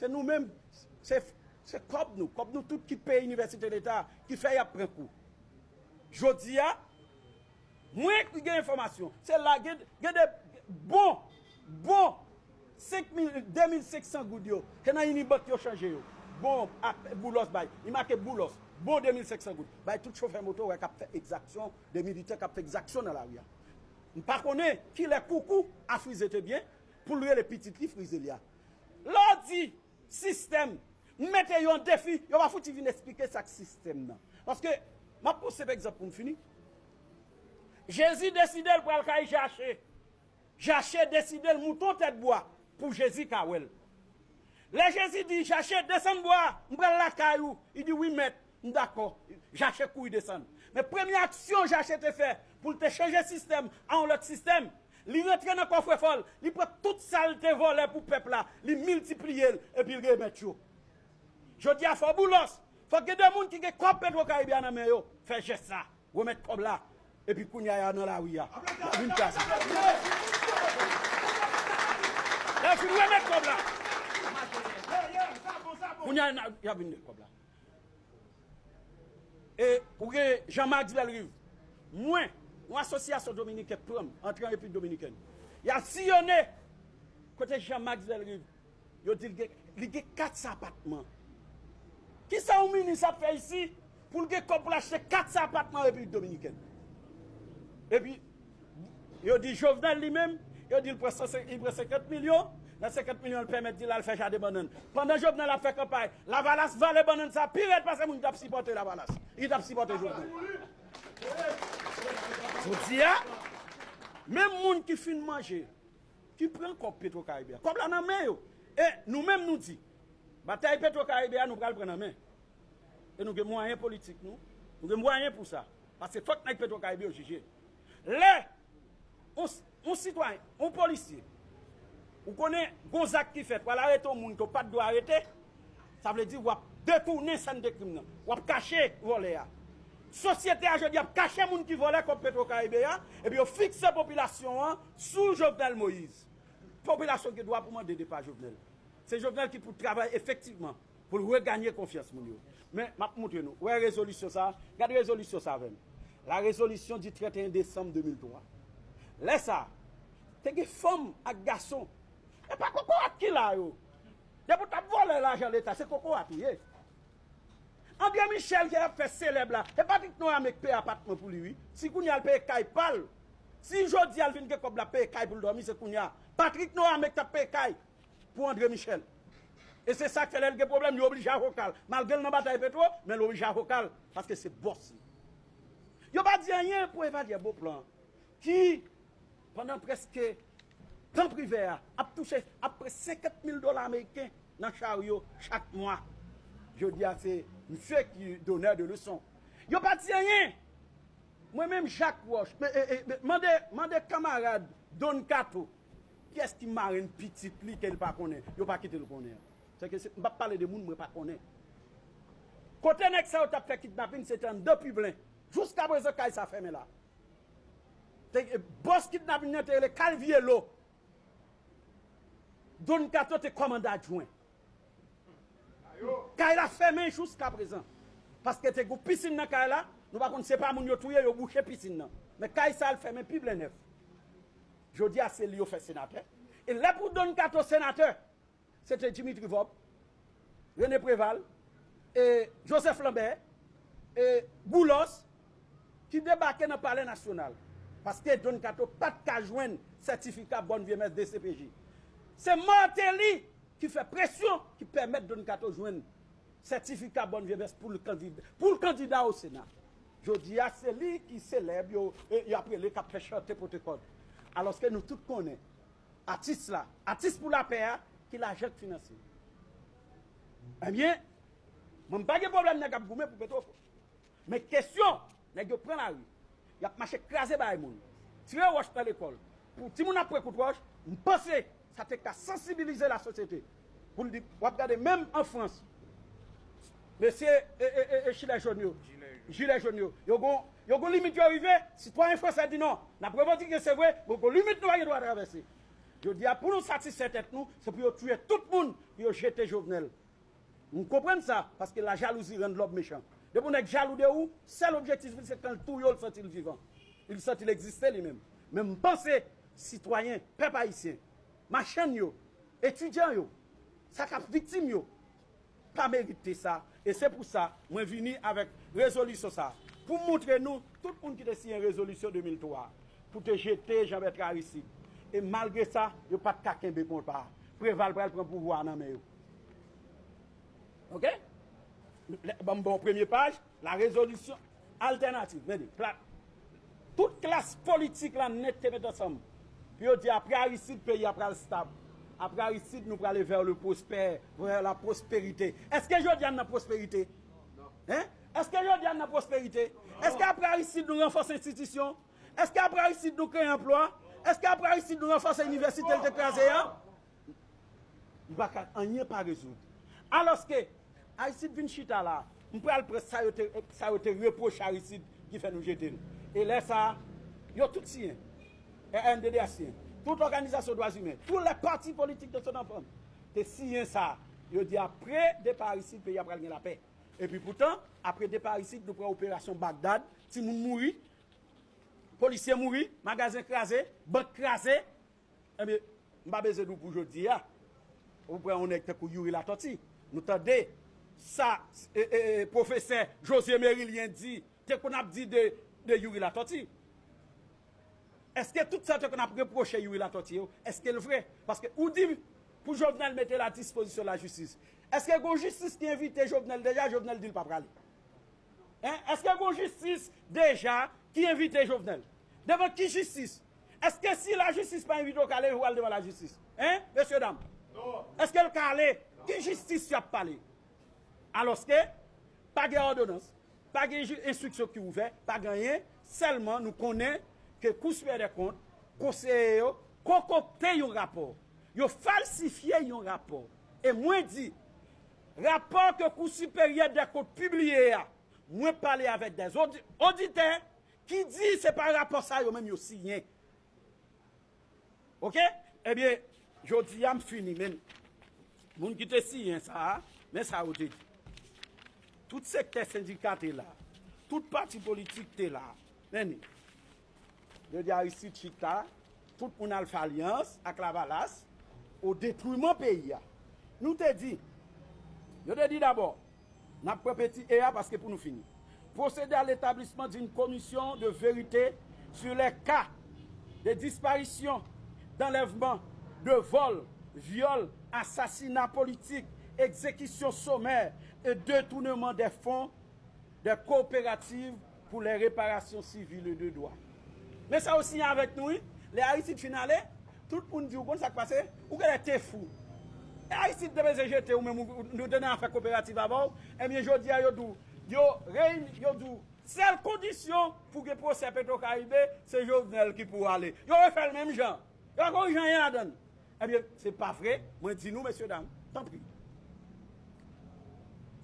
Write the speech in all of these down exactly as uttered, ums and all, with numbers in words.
Se nou menm, se, se kòb nou, kòb nou tout ki peye inivèsite leta ki fè y ap pran kou. Jodi a, mwen ki gen enfòmasyon, se la gen, gen de bon, bon senk mil, de mil senk san goud yo, se nan Unibank yo chanje yo. Bon, ak Boulos bay, li make Boulos, bon de mil senk san goud. Bay tout chofè moto wè k ap fè egzaksyon, de militè k ap fè egzaksyon nan lari a. M pa konnen kilè koukou a Frize te byen pou l rele pitit li Frize li a. Lè w di sistèm, m mete yo an defi, yo pa fouti vin esplike sa k sistèm nan. Paske, m ap pran senp egzanp pou m fini. Jezi deside l pral kay Jache. Jache deside l moute yon tèt bwa pou Jezi ka wè l. Lè Jezi di, Jache, desann bwa a, m pral lakay ou. Li di, wi, mèt, m dakò. Jache kouri desann. Men premye aksyon Jache te fè pou l te chanje sistèm a yon lòt sistèm, li rantre nan kòfrefò l, li pran tout sa l te vòlè pou pèp la, li miltipliye l, epi l remèt yo. Jodi a, fò Boulos, fò gen de moun ki gen kòb Petwokaribe a nan men yo, fè jès sa. Remèt kòb la. Epi kounye a y a nan lari a. Y a vin kraze. Lè yo fin remèt kòb la. Kounye a y a vin kòb la. E ou gen Jean Max Bellerive. Mwen, yon asosyasyon dominiken pran m, antre an Repiblik Dominikèn. Y al siyone kote Jean Max Bellerive. Yo di l gen, li gen kat san apatman. Kisa yon minis ap fè isi pou l gen kòb pou l achte kat san apatman Repiblik Dominikèn? Epi, yo di Jovenel li menm, yo di l pran san, li pran senkant milyon, nan senkant milyon l pèmèt di l al fè jaden bannann. Pandan Jovenel ap fè kanpay, Lavalas vale bannann sa pi rèd pase moun ki t ap sipòte Lavalas, ki t ap sipòte Jovenel. Jodi a, menm moun ki fin manje, ki pran kòb Petwokaribe a. Kòb la nan men yo. E nou menm nou di, batay Petwokaribe a nou pral pran nan men. E nou gen mwayen politik nou. Nou gen mwayen pou sa. Paske fòk nèg Petwokaribe yo jije. Lè yon, yon sitwayen, yon polisye, ou konnen gon zak ki fèt, w al arete yon moun ke w pa t dwe arete, sa vle di w ap detounen sèn de krim nan. W ap kache vòlè a. Sosyete a jodi ap kache moun ki vòlè kòb Petwokaribe a, epi yo fikse popilasyon an sou Jovenel Moïse. Popilasyon gen dwa pou mande depa Jovenel. Se Jovenel ki pou travay efektivman pou l reganye konfyans moun yo. Men, m ap montre nou. Wè rezolisyon sa a? Gad rezolisyon sa a avè m. La résolution du trente et un décembre deux mille trois. Lè sa a, te gen fanm ak gason. E pa kokorat ki la yo. Depi w t ap vòlè lajan Leta, se kokorat ou ye. André Michel ki ap fè selèb la, e Patrick Norame k peye apatman pou li, wi. Si kounye a l peye kay pa l, si jodi a l vin gen kòb la peye kay pou l dòmi, se kounye a. Patrick Norame k t ap peye kay pou André Michel. E se sa k fè lè l gen pwoblèm, yo oblije avoka l. Malgre l nan batay petwo, men l oblije avoka l, paske se bòs li. Yo pa di anyen pou Evalye Beauplan, ki, pandan prèske tan privè a, ap touche apre senkant mil dola ameriken nan charyo chak mwa. Jodi a, se misye ki donneur de leçon. Yo pa di anyen. Mwen menm, Jacques Roche, men, e, e, men, mande, mande kanmarad Don Kato, kiyès ki marenn pitit li ke l pa konnen, yo pa kite l konnen an. Se ke se, m p ap pale de moun mwen pa konnen. Kote nèg sa yo t ap fè kidnapin, se te anndan Piblen. Jiskaprezan, kay sa fèmen la. Te, e, bòs kidnapin nan te rele Calviello. Don Kato te kòmandan adjwen. Kay la fèmen jiskaprezan. Paske te gon pisin nan kay la, nou pa konn se pa moun yo touye, yo bouche pisin nan. Men kay sa al fèmen Piblen nèf. Jodi a, se li yo fè senatè. E lè pou Don Kato senatè, se te Dimitri Vorbe, René Préval, e Joseph Lambert, e Boulos, ki debake nan Palè Nasyonal. Paske Don Kato pa t ka jwenn sètifika bòn vye mès D C P J. Se Martelly ki fè presyon, ki pèmèt Don Kato jwenn sètifika bòn vye mès pou l kandida, pou l kandida o Sena. Jodi a, se li ki selèb, yo, e, y ap rele k ap fè chante pote kòd. Alòske nou tout konnen, atis la, atis pou lapè a, ki lajan k finanse l. Ebyen, mwen m pa gen pwoblèm nèg ap goumen pou Petwopò. Men kesyon, nèg yo pran lari, y ap mache kraze bagay moun, tire wòch nan lekòl. Pou timoun ap pran kout wòch, m panse sa te ka sansibilize lasosyete. Pou l di, w ap gade menm an Frans, mesye, e, e, e, e jilè jòn yo, jilè jòn yo, yo gon, yo gon limit yo rive, sitwayen fransè di non, n ap revandike, se vre, men gon limit nou pa gen dwa travèse. Jodi a, pou nou satisfè tèt nou, se pou yo tiye tout moun, pou yo jete Jovenel. M konprann sa, paske la jalouzi rann lòm mechan. Depi yon nèg jalou de ou, sèl objektif li se kan l touye w, l santi l vivan. Li santi l egziste li menm. Men m panse, sitwayen, pèp ayisyen, machann yo, etidyan yo, sa k ap viktim yo, pa merite sa. E se pou sa, mwen vini avèk rezolisyon sa. Pou montre nou, tout moun ki te siyen rezolisyon de mil twa, pou te jete Jean Bertrand Aristide. E malgre sa, yo pa t ka kenbe konpa. Preval pral pran pouvwa a nan men yo. Oke? Lè, ban m ba w premye paj, la rezolisyon altènativ. Men li, pla-, tout klas politik la nèt te met ansanm. Pou yo di, apre Aristide, peyi a pral stab. Apre Aristide, nou prale vers le prospère, vers la prospérité. Èske jodi a n nan pwosperite? Hein? Èske jodi a n nan pwosperite? Èske apre Aristide, nou ranfòse enstitisyon? Èske apre Aristide, nou kreye anplwa? Èske apre Aristide, nou ranfòse inivèsite l te kraze a? M pa ka, anyen pa rezoud. Alòske, Aristide vin chita la, m pral pran sa yo te, sa yo te repwoche Aristide ki fè nou jete l. E lè sa a, yo tout siyen. R N D D H siyen. Tout òganizasyon dwa imen, tous les partis politiques de son enfant te siyen sa. Yo di apre depa Aristide, peyi a pral gen lapè. Epi poutan, apre depa Aristide, nou pran operasyon Bagdad, timoun mouri, polisye mouri, magazen kraze, bank kraze. Ebyen, m pa bezwen di w pou jodi a. Ou pran yon nèg tankou Youri Latortue. Nou tande sa e, e, e, pwofesè José Mérilien di, te konn ap di de, de Youri Latortue. Èske tout sa yo te konn ap repwoche Youri Latortue yo, èske l vre? Paske ou di pou Jovenel mete l a dispozisyon lajistis. Èske gon jistis ki envite Jovenel deja, Jovenel di l pa prale? Hein? Èske gon jistis deja ki envite Jovenel? Devan ki jistis? Èske si lajistis pa envite w kale, ou al devan lajistis? Hein, mesye dam? Èske l ka ale? Ki jistis y ap pale? Alòske, pa gen òdonans, pa gen enstriksyon ki ouvè, pa gen anyen, sèlman nou konnen ke Kou Siperyè dè Kont, konseye yo, konkokte yon rapò. Yo falsifye yon rapò. E mwen di, rapò ke Kou Siperyè dè Kont pibliye a, mwen pale avèk dè oditè ki di se pa rapò sa yo menm yo siyen. Oke? Ebyen, jodi a m fini, men moun ki te siyen sa a, men sa yo te di. Tout sektè sendika te la, tout pati politik te la. Men ni, yo di Aristide chita, tout moun al fè alyans ak Lavalas, o detriman peyi a. Nou te di, yo te di dabò, n ap pran peti e a paske pou nou fini. Procéder à l'établissement d'une commission de vérité sur les cas de disparition, d'enlèvement, de vol, viol, assassinat politique, exécution sommaire et détournement des fonds des coopératives pour les réparations civiles et de droit. Men sa yo siyen avèk nou, wi. Lè Aristide fin ale, tout moun di, ou konn sa k pase? Ou genlè te fou. E Aristide te bezwen jete ou menm, ou, ou te nan afè koperativ avè w. Ebyen, jodi a, yo di w, yo reyini, yo di w, sèl kondisyon pou gen pwosè Petwokaribe, se Jovenel ki pou ale. Yo refè l menm jan. Yo pa korije anyen ladan l. Ebyen, se pa vre, mwen di nou, mesye dam, tanpri.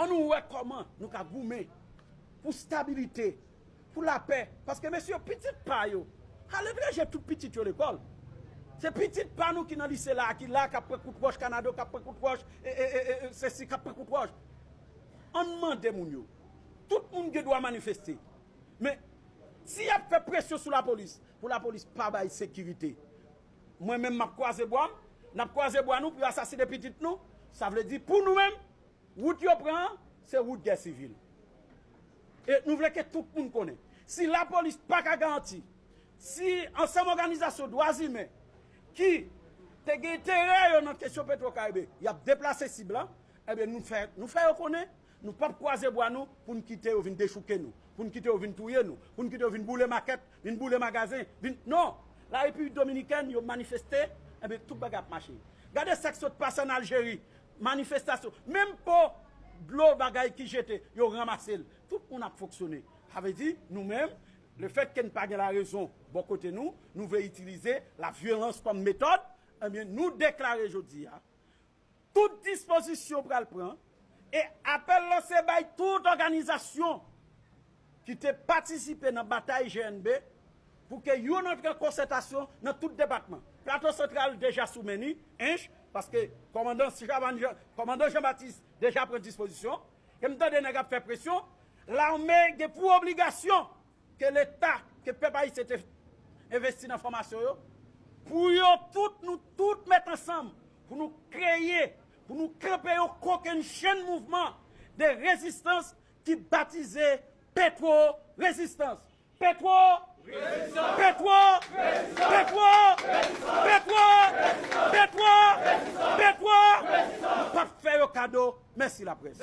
Ann nou wè kòman nou ka goumen pou stabilite, pou lapè. Paske, mesye, pitit pa yo, aletranje tout pitit yo lekòl. Se pitit pa nou ki nan lise la, ki la, k ap pran kout wòch, Kanado, k ap pran kout wòch, e, e, e, e, sesi, k ap pran kout wòch. Ann mande moun yo. Tout moun gen dwa manifeste. Men, si y ap fè presyon sou lapolis, pou lapolis pa bay sekirite, mwen menm m ap kwaze bwa m, n ap kwaze bwa nou pou yo asasinen pitit nou, sa vle di pou nou menm, wout yo pran an, se wout gè sivil. E nou vle ke tout moun konnen. Si lapolis pa ka garanti, si ansanm òganizasyon dwa imen ki te gen enterè yo nan kesyon Petwokaribe, y ap deplase sib lan, ebyen nou fè, nou fè yo konnen, nou p ap kwaze bwa nou pou n kite yo vin dechouke nou, pou n kite yo vin touye nou, pou n kite yo vin boule makèt, vin boule magazen, vin, non! Larepiblik Dominikèn, yo manifeste, ebyen tout bagay ap mache. Gade sa k sot pase ann Aljeri, manifestasyon, menm po dlo bagay ki jete, yo ranmase l. Tout moun ap fonksyone. Sa vle di, nou menm, lefètke n pa gen larezon bò kote nou, nou vle itilize lavyolans kòm metòd, ebyen nou deklare jodi a, tout dispozisyon pral pran, e apèl lanse bay tout òganizasyon ki te patisipe nan batay G N B pou ke youn antre an konsètasyon nan tout depatman. Plato Santral deja sou men ni, ench, paske kòmandan Chavannes Jean, kòmandan Jean Baptiste deja pran dispozisyon, e m tande nèg ap fè presyon, lame gen pou obligasyon ke Leta, ke pèp ayisyen te envesti nan fòmasyon yo, pou yo tout, nou tout met ansanm, pou nou kreye, pou nou kanpe yon kokennchenn mouvman de rezistans ki batize Petwo Rezistans. Petwo! Petwo! Petwo! Petwo! Petwo! Petwo! Petwo! Nou p ap fè yo kado. Mèsi laprès.